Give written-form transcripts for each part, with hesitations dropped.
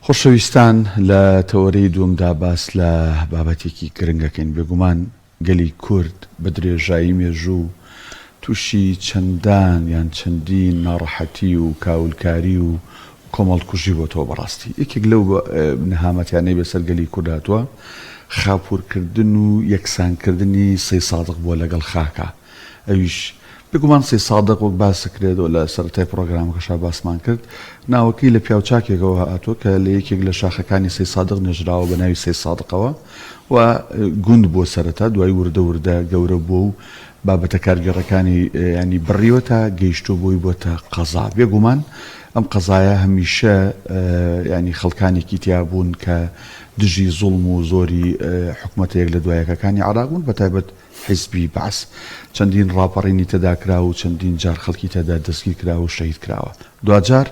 خۆشەویستان لە تەوەرەی دووەمدا باس لە بابەتێکی گرنگ ئەکەین، بێگومان گەلی کورد بە درێژایی مێژوو تووشی چەندان یان چەندین ناڕەحەتی و کاولکاری و کۆمەڵکوژی بۆتەوە بەڕاستی یەکێک لەو نەهامەتیانەی بەسەر گەلی کورد هاتووە خاپوورکردن و یەکسانکردنی سەیسادق بووە لەگەڵ خاکا ئەویش بێگومان سەیسادق وەک باسکرێت و لە سەرەتای پڕۆگرامەکەشا باسمان کرد ناوەکەی لە پیاوچاکێکەوە هاتووە کە لە یەکێک لە شاخەکانی سەیسادق نێژراوە بە ناوی سەیسادقەوە و گوند بووە سەرەتا دوای وردە وردە گەورە بووە و بابەتە کارگێڕەکانی ینی بڕیوە تا گەیشتووە بۆی بۆتە قەزا بێگومان ئەم قەزایە هەمیشە ینی خەڵکانێکی تیا بوون کە دژی زوڵم و زۆری حکومەتە یەک لە دوایەکەکانی عێراق بوون بەتایبەت حیزبی بەعس چەندین ڕاپەڕینی تێدا کرا و چەندین جار خەڵکی تێدا دەستگیر کرا و شەهید کراوە. دواجار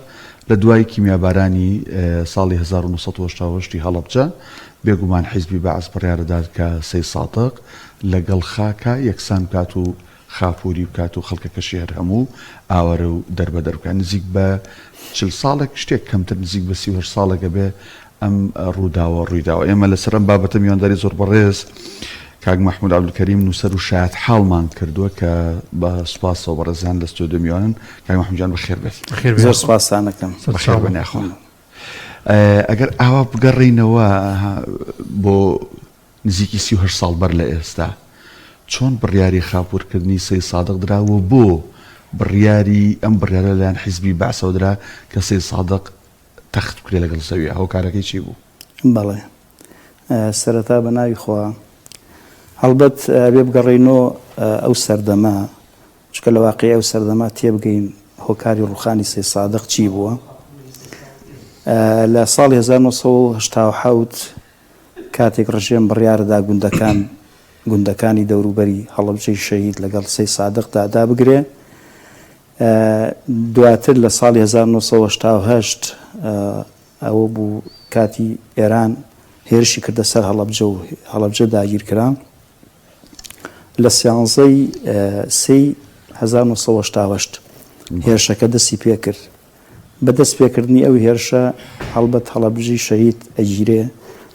لە دوای کیمیابارانی ساڵی 1988 ی هەڵەبجە بێگومان حیزبی بەعس بڕیاردەدات کە سەی سادق لەگەڵ خاکا یەکسان بکات و خاپووری بکات و خەڵکەکەشی هەر هەموو ئاوارە و دەربەدەر بکات. نزیک بە 40 ساڵێک شتێک کەمتر نزیک بە 38 ساڵێک ئەبێ ئەم ڕووداوە ڕوویداوە. ئێمە لەسەر ئەم بابەتە میوانداری زۆر بەڕێز کاک مەحمود عەبدولکەریم نووسەر و شایەتحاڵمان کردووە کە بە سوپاسەوە بەڕێزیان لە ستۆدیۆ میوانن. کاک مەحمود گیان بەخێر بێت. بەخێر بێن. زۆر سوپاستان ئەکەم. بەخێر بن یاخوا. ئەگەر ئاوا بگەڕێینەوە بۆ نزیکی 38 ساڵ بەر لە ئێستا چۆن بڕیاری خاپوورکردنی سەی سادق درا و بۆ بڕیاری ئەم بڕیارە لەلایەن حیزبی بەعسەوە درا کە سەی سادق تەخت بکرێ لەگەڵ زەویا هۆکارەکەی چی بوو؟ بەڵێ سەرەتا بە ناوی خوا هەڵبەت ئەبێ بگەڕێینۆ ئەو سەردەمە چونکە لە واقعی ئەو سەردەمە تێبگەین هۆکاری ڕوخانی سەی سادق چی بووە لە ساڵی 1970 کاتێک ڕژێم بڕیارەدا گوندەکان گوندەکانی دەوروبەری هەڵەبجەی شەهید لەگەڵ سەی سادقدا دابگرێ دواتر لە ساڵی 1970 ئەوە بوو کاتی ئێران هێرشی کردە سەر هەڵەبجە و هەڵەبجە داگیر کرا لە سیانزەی سێی 1970 هێرشەکە دەستی پێکرد بە دەست پێکردنی ئەو هێرشە هەڵبەت هەڵەبجەی شەهید ئەگیرێ،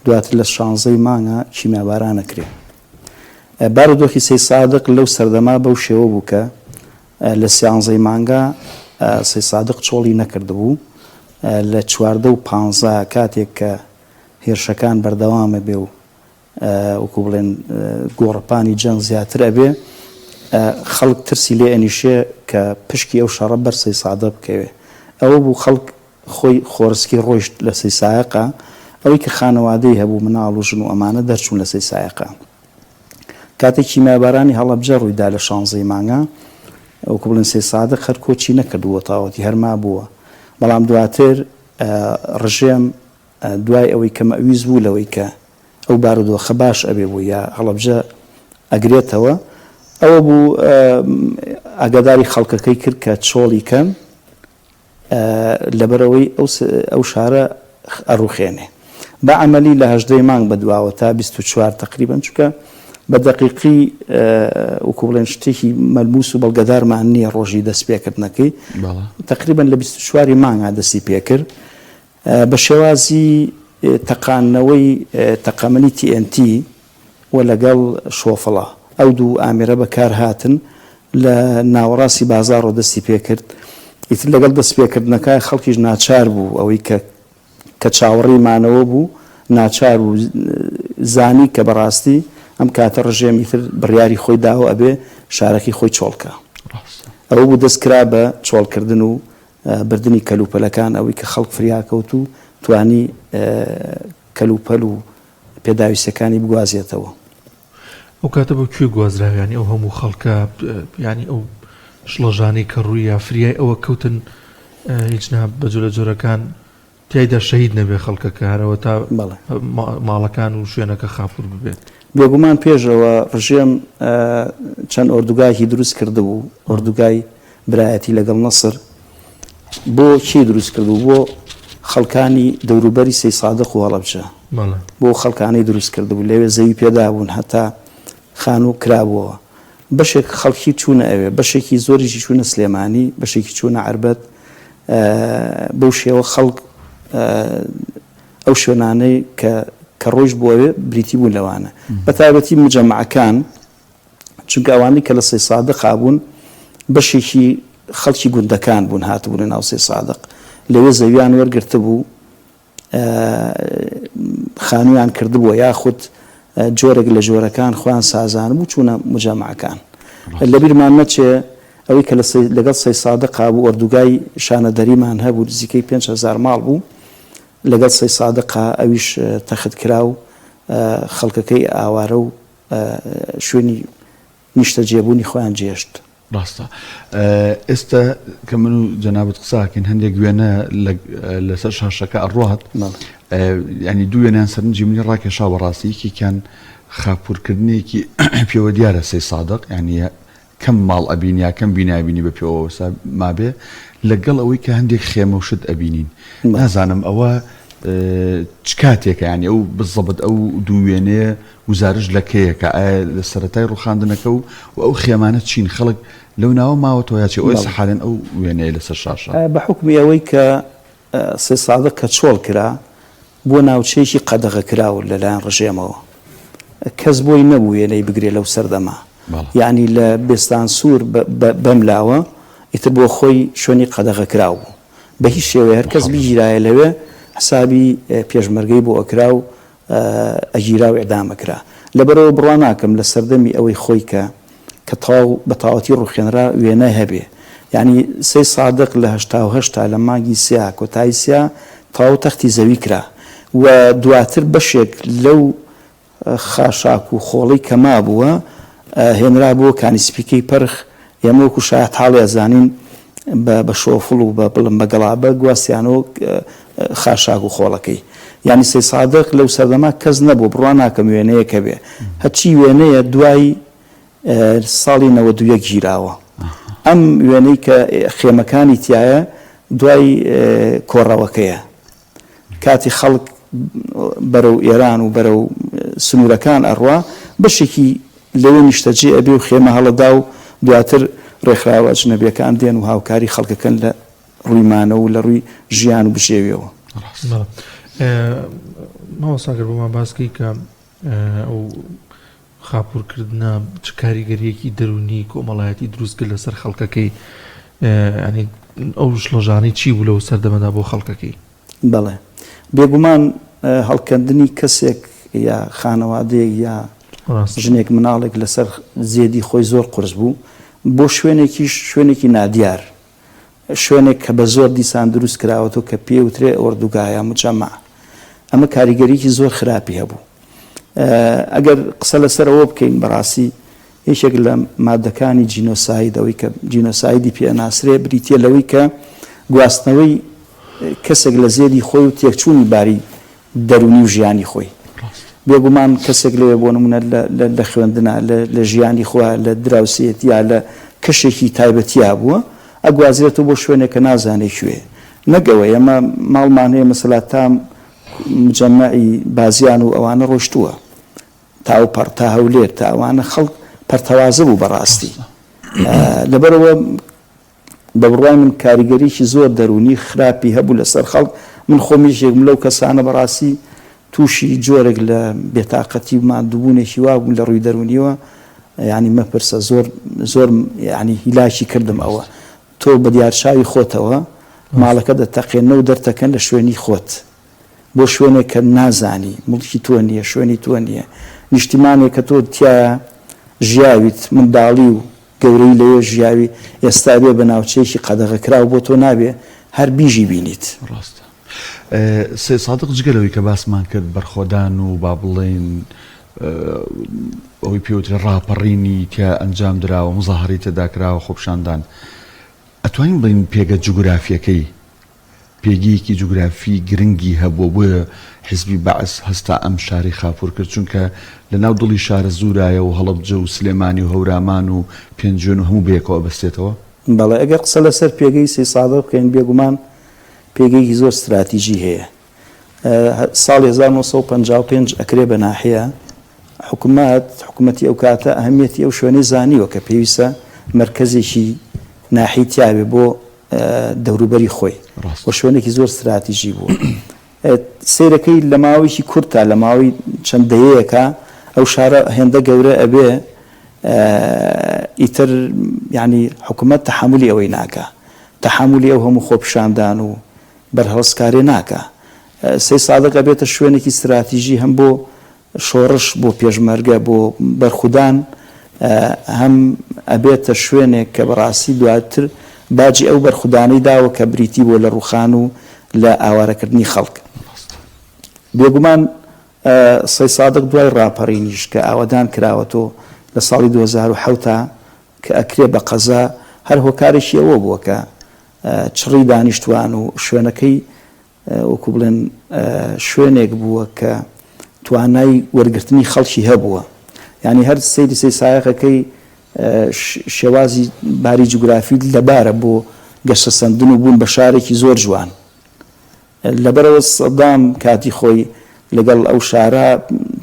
دواتر لە شانزەی مانگا کیمیاباران ئەکرێ. بارودۆخی سەی سادق لەو سەردەما بەو شێوە بوو کە لە سیانزەی مانگا سەی سادق چۆڵی نەکردبوو، لە 14 و پانزە کاتێک کە هێرشەکان بەردەوام ئەبێ و وەکو بڵێن گۆڕەپانی جەنگ زیاتر ئەبێ خەڵک ترسی لێ ئەنیشێ کە پشکی ئەو شەڕە بەر سەی سادق بکەوێ ئەوە بوو خەڵک خۆی خۆڕسکی ڕۆیشت لە سەی سایەقا ئەوەی کە خانەوادەی هەبوو مناڵ و ژن و ئەمانە دەرچوون لە سەی سایەقا کاتێک کیمیابارانی هەڵەبجە ڕوویدا لە شانزەی مانگا وەکو بڵێن سەی سادق هەر کۆچی نەکردووە تاوەتی هەر مابووە بەڵام دواتر ڕژێم دوای ئەوەی کە مەئویس بوو لەوەی کە ئەو بارودۆخە باش ئەبێ بۆی یا هەڵەبجە ئەگرێتەوە، ئەوە بوو ئاگاداری خەڵکەکەی کرد کە چۆڵی کەن لەبەرئەوەی ئەو شارە ئەڕوخێنێ. بە عەمەلی لە هەژدەی مانگ بەدواوە تا 24 تەقریبەن چونکە بە دەقیقی وەکو بڵێن شتێکی مەلموس و بەڵگەدارمان نییە ڕۆژی دەست پێکردنەکەی تەقریبەن لە 24 مانگا دەستی پێکرد بە شێوازی تەقاندنەوەی تەقەمەنی تی ئێن تی و لەگەڵ شۆفڵە ئەو دوو ئامێرە بەکارهاتن لە ناوەڕاستی بازاڕەوە دەستی پێکرد ئیتر لەگەڵ دەستپێکردنەکە خەڵکیش ناچار بوو ئەوەی کە کە چاوەڕێی مانەوە بوو ناچار بوو زانی کە بەڕاستی ئەم کاتە ڕژێم ئیتر بڕیاری خۆی داوە ئەبێ شارەکەی خۆی چۆڵکا ئەوە بوو دەست کرا بە چۆڵکردن و بردنی کەلوپەلەکان ئەوەی کە خەڵک فریاکەوت و توانی کەلوپەل و پێداویستیەکانی بگوازێتەوە. ئەو کاتە بۆ کوێ گوازراوە یانی ئەو هەموو خەڵکە یانی ئەو شڵەژانەی کە ڕوویا فریای ئەوە کەوتن هیچ نا بە جۆرە جۆرەکان تیایدا شەهید نەبێ خەڵکەکە هەر ئەوەتا بەڵێ. ماڵەکان و شوێنەکە خاپوور ببێت. بێگومان پێش ئەوە ڕژێم چەند ئۆردوگایەکی دروست کردبوو، ئۆردوگای برایەتی لەگەڵ نەسر بۆ کێی دروست کردبوو؟ بۆ خەڵکانی دەوروبەری سەی سادق و هەڵەبجە بەڵێ. بۆ خەڵکانەی دروست کردبوو، لەوێ زەوی پێدابوون هەتا خانوو کرابووەوە. بەشێک خەڵکی چوونە ئەوێ، بەشێکی زۆریشی چوونە سلێمانی، بەشێکی چوونە عەربەت، بەو شێوە خەڵک. ئەو شوێنانەی کە کە ڕۆیشت بۆ ئەوێ بریتی بوون لەوانە بە تایبەتی مجەمەعەکان چونکە ئەوانەی کە لە سەیسادقا بوون بەشێکی خەڵکی گوندەکان بوون هاتبوونە ناو سەیسادق لەوێ زەویان وەرگرتبوو خانوویان کردبووە یاخود جۆرێک لە جۆرەکان خۆیان سازانبوو چوونە مجەمەعەکان لەبیرمان نەچێ ئەوەی کە لەگەڵ سەیسادقا بوو ئۆردوگای شانەدەریمان هەبوو نزیکەی 5هزار ماڵ بوو لەگەڵ سەیسادقا ئەویش تەخت کرا و خەڵکەکەی ئاوارە و شوێنی نیشتەجێبوونی خۆیان جێهێشت. ڕاستە ئێستا کە من و جەنابت قسە ئەکەین هەندێک وێنە لەسەر شاشەکە ئەڕوات ینی دوو وێنیان سەرنجی منی ڕاکێشا بەڕاستی یەکێکیان خاپورکردنێکی پێوە دیارە سەی سادق ینی کەم ماڵ ئەبینی یا کەم بینا ئەبینی بە پێوە وەسا مابێ لەگەڵ ئەوەی کە هەندێک خێمە و شت ئەبینین نازانم ئەوە چ کاتێکە یانی ئەو بزەبت ئەو دوو وێنەیە گوزارش لە کەیەکە ئایا لە سەرەتای ڕوخاندنەکە و و ئەو خێمانە چین خەڵک لەو ناوە ماوەتەوە یا چی ئەوەی سەحالێن ئەو وێنەیە لەسەر شاشە. بە حوکمی ئەوەی کە سەیدسادق کە چۆڵ کرا بووە ناوچەیەکی قەدەغەکراو لەلایەن ڕژێمەوە. کەس بۆی نەبوو وێنەی بگرێ لەو سەردەمە. یەعنی لە بێستانسوور بەم لاوە ئیتر بۆ خۆی شوێنی قەدەغەکراو بوو. بە هیچ شێوەیە هەر کەس بگیرایە لەوێ حسابی پێشمەرگەی بۆ ئەکرا و ئەگیرا و ئیعدام ئەکرا. لەبەرئەوە بڕوا ناکەم لە سەردەمی ئەوەی خۆی کە کە تەواو بە تەواوەتی ڕوخێنرا وێنە هەبێ. یانی سەی سادق لە 88 تا لە مانگی سیا کۆتایی سیا تەواو تەختی زەوی کرا و دواتر بەشێک لەو خاشاک و خۆڵەی کە مابووە هێنرابووە کانی سپیکەی پەرخ، ئێمە وەکو شایەتحاڵی ئەزانین بە بە شۆفڵ و بە بڵم بە گەڵابە گواستیانەوە خاشاک و خۆڵەکەی. یانی سەی سادق لەو سەردەما کەس نەبوو، بڕوا ناکەم وێنەیەک هەبێ. هەرچی وێنەیە دوای ساڵی 91 گیراوە. ئەم وێنەی کە خێمەکانی تیایە دوای کۆڕەوەکەیە. کاتی خەڵک بەرەو ئێران و بەرەو سنوورەکان ئەڕوا، بەشێکی لەوێ نیشتەجێ ئەبێ و خێمە هەڵەدا و دواتر ڕێکخراوە ئەجنەبیەکان دێن و هاوکاری خەڵکەکەن لە ڕووی مانەوە و لە ڕووی ژیان و بژێویەوە. بەڵێ مامۆستا گەر بۆمان باس کەی کە ئەو خاپوورکردنە چ کاریگەرییەکی دەروونی کۆمەڵایەتی دروست کرد لەسەر خەڵکەکەی یانی ئەو شڵەژانەی چی بوو لەو سەردەمەدا بۆ خەڵکەکەی؟ بەڵێ بێگومان هەڵکەندنی کەسێک یا خانەوادەیەک یا ژنێک مناڵێک لەسەر زێدی خۆی زۆر قورس بوو بۆ شوێنێکیش شوێنێکی نادیار شوێنێک کە بە زۆر دیسان دروست کراوەتەوە کە پێی وترێ ئۆردوگا یا مجەمع ئەمە کاریگەریی زۆر خراپی هەبوو ئەگەر قسە لەسەر ئەوە بکەین بەڕاستی یەکێک لە مادەکانی جینۆساید ئەوەی کە جینۆسایدی پێ ئەناسرێ بریتییە لەوەی کە گواستنەوەی کەسێک لە زێدی خۆی و تێکچوونی باری دەروونی و ژیانی خۆی. بێگومان کەسێک لەوێ بۆ نموونە لە خوێندنا، لە ژیانی خۆیا، لە دراوسێیەتیا، لە کەشێکی تایبەتیا بووە، ئەگوازرێتەوە بۆ شوێنێک کە نازانێ کوێیە. نەک ئەوەی ئێمە ماڵمان هەیە مەسەلا تا مجەمەعی بازیان و ئەوانە ڕۆیشتووە، تا ئەوپەڕ، تا هەولێر، تا ئەوانە خەڵک پەرتەوازە بوو بەڕاستی. لەبەرئەوە بە بڕوای من کاریگەریی زۆر دەروونی خراپی هەبوو لەسەر خەڵک، من خۆم یەکێکم لەو کەسانە بەڕاستی تووشی جۆرێک لە بێتاقەتی و ماندووبوونێکی وا بووم لە ڕووی دەروونیەوە یانی مەپرسە زۆر زۆر یانی هیلاکی کردم ئەوە تۆ بە دیار چاوی خۆتەوە ماڵەکە دەتەقێنە و دەرتەکەن لە شوێنی خۆت بۆ شوێنێک کە نازانی موڵکی تۆ نییە شوێنی تۆ نییە نیشتیمانێک کە تۆ تیایا ژیاویت منداڵی و گەورەی لەوێ ژیاوی ئێستا ئەبێ بە ناوچەیەکی قەدەغەکراو بۆ تۆ نابێ هەر بیژی بینیت. ڕاستە سەید سادق جگە لەوەی کە باسمان کرد بەرخۆدان و با بڵێین ئەوەی پێوترێ ڕاپەڕینی تیا ئەنجام دراوە مزاهەرەی تێدا کراوە خۆپیشاندان ئەتوانین بڵێین پێگە جوگرافیەکەی پێگەیەکی جوگرافی گرنگی هەبووە، بۆیە حیزبی بەعس هەستا ئەم شارەی خاپوور کرد، چونکە لە ناو دڵی شارەزوورایە و هەڵەبجە و سلێمانی و هەورامان و پێنجوێن و هەموو بەیەکەوە ئەبەستێتەوە. بەڵێ ئەگەر قسە لەسەر پێگەی سەیدسادق بکەین بێگومان پێگەیەکی زۆر ستراتیجی هەیە. ساڵی 1955 ئەکرێ بە ناحیە، حکومەت، حکومەتی ئەو کاتە ئەهمیەتی ئەو شوێنەی زانیوە کە پێویستە مەرکەزێکی ناحیی تیابێ بۆ دەوروبەری خۆی و شوێنێکی زۆر ستراتیژی بووە. سەیرەکەی لە ماوەیەکی کورتا لە ماوەی چەند دەیەیەکا ئەو شارە هێندە گەورە ئەبێ ئیتر یانی حکومەت تەحەمولی ئەوەی ناکا تەحەمولی ئەو هەموو خۆپیشاندان و بەرهەڵستکارێ ناکا سەی سادق ئەبێتە شوێنێکی ستراتیژی هەم بۆ شۆڕش بۆ پێشمەرگە بۆ بەرخودان هەم ئەبێتە شوێنێک کە بەڕاستی دواتر باجی ئەو بەرخودانەی داوە کە بریتی بووە لە ڕووخان و لە ئاوارەکردنی خەڵک. بێگومان سەی سادق دوای ڕاپەڕینیش کە ئاوەدان کراوەتۆ لە ساڵی 2007 کە ئەکرێ بە قەزا هەر هۆکارێکی ئەوە بووە کە چڕی دانیشتوان و شوێنەکەی وەکو بڵێن شوێنێک بووە کە توانای وەرگرتنی خەڵکی هەبووە یعنی هەر سەیری سەی سایەقەکەی شێوازی باری جوگرافی لەبارە بۆ گەشەسەندن و بوون بە شارێکی زۆر جوان لەبەرەوە سەدام کاتی خۆی لەگەڵ ئەو شارە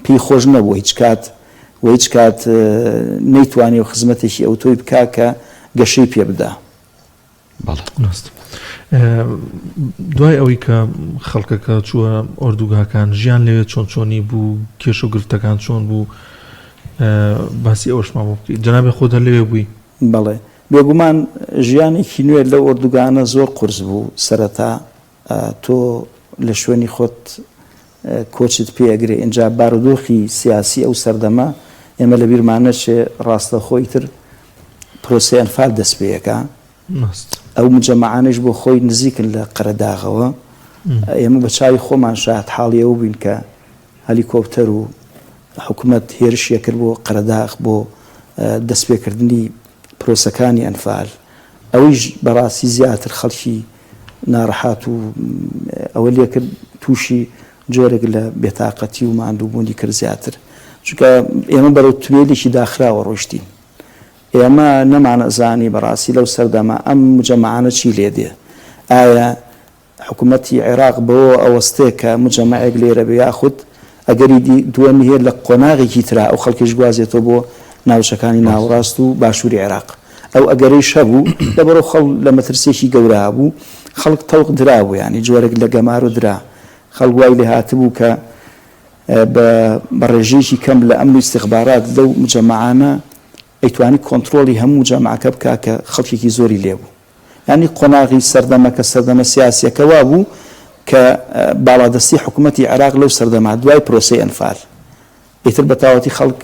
پێی خۆش نەبوو هیچ کات و هیچ کات نەیتوانی و خزمەتێکی ئەوتۆی بکا کە گەشەی پێ بدا. بەڵێ. ڕاستە. دوای ئەوەی کە خەڵکەکە چووە ئۆردوگاکان ژیان لەوێ چۆن چۆنی بوو کێشە و گرفتەکان چۆن بوو باسی ئەوەشمان بۆ بکەیت جەنابی خۆت هەر لەوێ بووی؟ بەڵێ بێگومان ژیانێکی نوێ لەو ئۆردوگانە زۆر قورس بوو سەرەتا تۆ لە شوێنی خۆت کۆچت پێ ئەگرێ ئینجا بارودۆخی سیاسی ئەو سەردەمە ئێمە لە بیرمان نەچێ ڕاستەخۆ ئیتر پرۆسەی ئەنفال دەست پێ ئەکا ئەو مجەمەعانەیش بۆ خۆی نزیکن لە قەرەداغەوە ئێمە بە چاوی خۆمان شاهد حاڵی ئەوە بووین کە هەلیکۆپتەر و حکومەت هێرشی ئەکرد بۆ قەرەداغ بۆ دەستپێکردنی پرۆسەکانی ئەنفال ئەوەیش بەڕاستی زیاتر خەڵکی ناڕەحات و ئەوە لێکرد تووشی جۆرێک لە بێتاقەتی و ماندووبوونی کرد زیاتر چونکە ئێمە بەرەو توێلێکی داخراوە ڕۆیشتین ئێمە نەمانەزانی بەڕاستی لەو سەردەمە ئەم مجەمەعانە چی لێ دێ ئایا حکومەتی عێراق بەوە ئەوەستێ کە مجەمەعێک لێرە بێ یاخود ئەگەری دی دووەمی هەیە لە قۆناغێکی ترا ئەو خەڵکەیش بگوازێتەوە بۆ ناوچەکانی ناوەڕاست و باشووری عێراق. ئەو ئەگەرەیش هەبوو، لەبەرئەو خەڵک لە مەترسییەکی گەورە بوو، خەڵک تەوق درابوو یانی جۆرێک لە گەمارۆ درا، خەڵک وای لێ هاتبوو کە بە بە ڕێژەیەکی کەم لە ئەمن و ئیستیخبارات لەو مجەمەعانە ئەیتوانی کۆنترۆڵی هەموو مجەمەعەکە بکا کە خەڵکێکی زۆری لێ بوو. یانی قۆناغی سەردەمەکە، سەردەمە سیاسییەکە وابوو کە باڵادەستی حکومەتی عێراق لەو سەردەمە دوای پرۆسەی ئەنفال ئیتر بە تەواوەتی خەڵک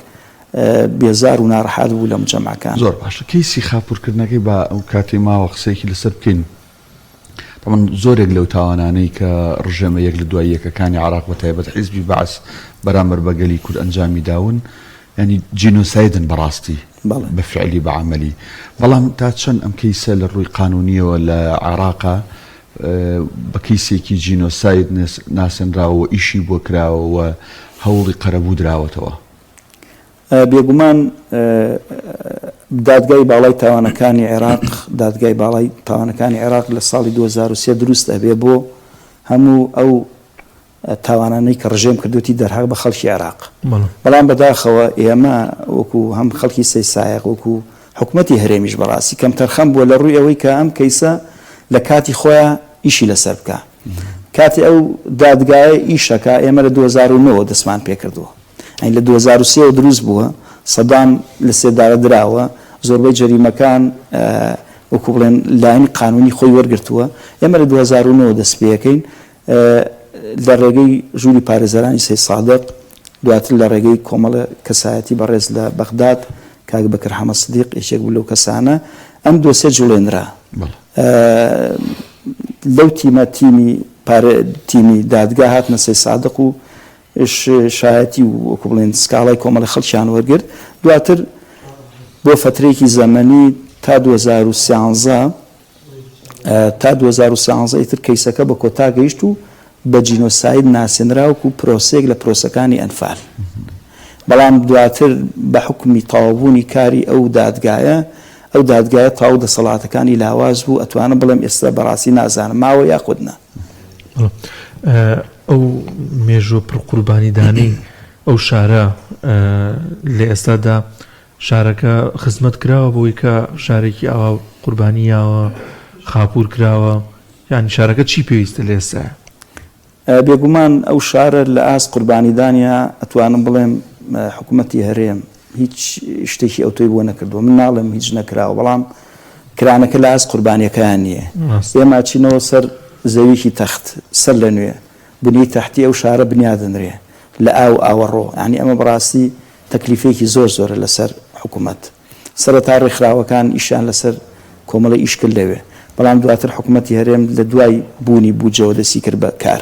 بێزار و ناڕەحات بوو لە مجەمعەکان. زۆر باشە کەیسی خاپورکردنەکەی با ئەو کاتەی ماوە قسەیەکی لەسەر بکەین. تەبعەن زۆرێک لەو تاوانانەی کە ڕژێمە یەک لە دوای یەکەکانی عێراق بە تایبەت حیزبی بەعس بەرامبەر بە گەلی کورد ئەنجامی داون یانی جینۆسایدن بەڕاستی بە فعلی بە عەمەلی بەڵام تا چەند ئەم کەیسە لە ڕووی قانونیەوە لە عێراقا بە کەیسێکی جینۆساید ناسێنراوە و ئیشی بۆ کراوە و هەوڵی قەرەبوو دراوەتەوە؟ بێگومان دادگای باڵای تاوانەکانی عێراق دادگای باڵای تاوانەکانی عێراق لە ساڵی 2023 دروست ئەبێ بۆ هەموو ئەو تاوانانەی کە ڕژێم کردوتی دەرهەق بە خەڵکی عێراق بەڵام بەداخەوە ئێمە وەکو هەم خەڵکی سەی سایەق وەکو حکومەتی هەرێمیش بەڕاستی کەمتەرخەم بووە لە ڕووی ئەوەی کە ئەم کەیسە لە کاتی خۆیان ئیشی لەسەر بکە کاتی ئەو دادگایە ئیشەکە ئێمە لە 2009 دەستمان پێکردووە یانی لە 2003 ەوە دروست بووە، سەدام لە سێدارە دراوە، زۆربەی جەریمەکان وەکو بڵێن لایەنی قانونی خۆی وەرگرتووە، ئێمە لە 2009 ەوە دەست پێەکەین لە ڕێگەی ژووری پارێزەرانی سەید سادق، دواتر لە ڕێگەی کۆمەڵە کەسایەتی بەڕێز لە بەغداد، کاک بەکر حەمە سدیق یەکێک بوو لەو کەسانە، ئەم دۆسیە جوڵێنرا. لەو تیمە تیمی تیمی دادگا هاتنە سەید سادق و شایەتی و وەکو بڵێن سکاڵای کۆمەڵی خەڵکیان وەرگرت دواتر بۆ فەترەیەکی زەمەنی تا 2013 تا 2013 ئیتر کەیسەکە بە کۆتا گەیشت و بە جینۆساید ناسێنرا وەکو پرۆسەیەک لە پرۆسەکانی ئەنفال بەڵام دواتر بە حکومی تەواوبوونی کاری ئەو دادگایە ئەو دادگایە تاو دەسەڵاتەکانی لاواز بوو ئەتوانم بڵێم ئێستا بەڕاستی نازانم ماوە یاخود نا. ئەو مێژووە پڕ قوربانیدانەی ئەو شارە لە ئێستادا شارەکە خزمەت کراوە بۆی کە شارێکی ئاوا قوربانی یاوە خاپور کراوە یعنی شارەکە چی پێویستە لە ئێستا؟ بێگومان ئەو شارە لە ئاست قوربانیدانیا ئەتوانم بڵێم حکومەتی هەرێم هیچ شتێکی ئەوتۆی بۆ نەکردووە، من ناڵێم هیچ نەکراوە بەڵام کرانەکە لە ئاست قوربانیەکەیان نییە. ئێمە ئەچینەوە سەر زەویکی تەخت سەر لە نوێ بنیەی تەحتی ئەو شارە بنیادەنرێ لە ئاو ئاوەڕۆ یانی ئەمە بەڕاستی تەکلیفێکی زۆر زۆرە لەسەر حکومەت. سەرەتا ڕێکخراوەکان ئیشیان لەسەر کۆمەڵێ ئیش کرد لەوێ، بەڵام دواتر حکومەتی هەرێم لە دوای بوونی بودجەوە دەستی کرد بە کار.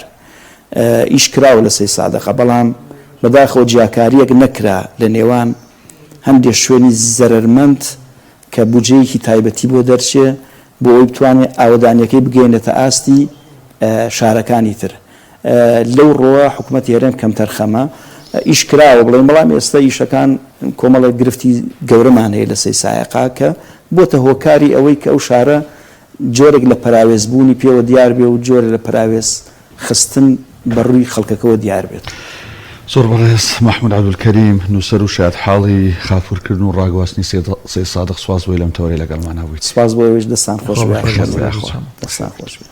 ئیش کراوە لە سەیدسادقە، بەڵام بەداخەوە جیاکارییەک نەکرا لە نێوان هەندێ شوێنی زەرەرمەند کە بودجەیەکی تایبەتی بۆ دەرچێ بۆ ئەوەی بتوانێ ئاوەدانییەکەی بگەیەنێتە ئاستی شارەکانی تر. لەو ڕووە حکومەتی هەرێم کەمتەرخەمە، ئیش کراوە بڵێین، بەڵام ئێستا ئیشەکان کۆمەڵێک گرفتی گەورەمان هەیە لە سەیسایەقا کە بۆتە هۆکاری ئەوەی کە ئەو شارە جۆرێک لە پەراوێز بوونی پێوە دیار بێ و جۆرێ لە پەراوێز خستن بە ڕووی خەڵکەکەوە دیار بێت. زۆر بەڕێز مەحمود عەبدولکەریم، نووسەر و شایەتحاڵی خاپوورکردن و ڕاگواستنی سەیدسادق سوپاس بۆی لەم تەوەرەی لەگەڵمانا بوویت. سوپاس بۆ ئێوەیش دەستان خۆش بێ. دەستان خۆش بێ.